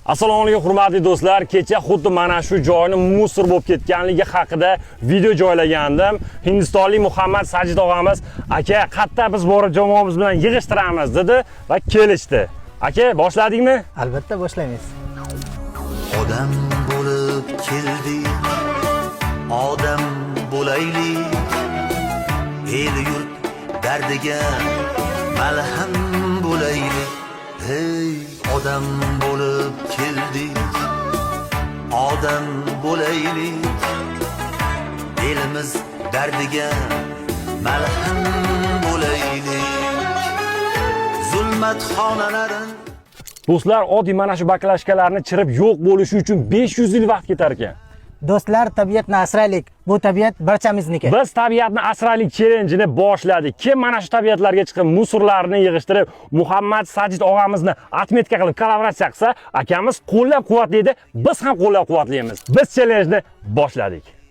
Assalomu alaykum, hurmatli do'stlar. Kecha xuddi mana shu joyni мусор bo'lib ketganligi haqida video joylagandim. Hindistonlik Muhammad Sajid og'amiz: "Aka, qayerda biz borib jamoamiz bilan yig'ishtiramiz?" dedi va kelishdi. Aka, boshladikmi? Albatta, boshlaymiz. Odam bo'lib keldik, odam bo'laylik, el yurt dardiga malham bo'laylik. Hey, odam bo'lib keldik, odam bo'laylik, elimiz dardiga malham bo'laylik, zulmat xonalarin Do'stlar, oddiy mana shu баклажка larni chirib yo'q bo'lishi uchun 500 yil vaqt ketar ekan. Do'stlar, tabiatni asraylik. Bu tabiat barchamizniki. Biz tabiatni asraylik challenge'ini boshladik. Kim mana shu tabiatlarga chiqib, мусор larni yig'ishtirib, Muhammad Sajid og'amizni отметка qilib, kollaboratsiya qilsa, akamiz qo'llab-quvvatlaydi, biz ham qo'llab-quvvatlaymiz. Biz challenge'ni boshladik.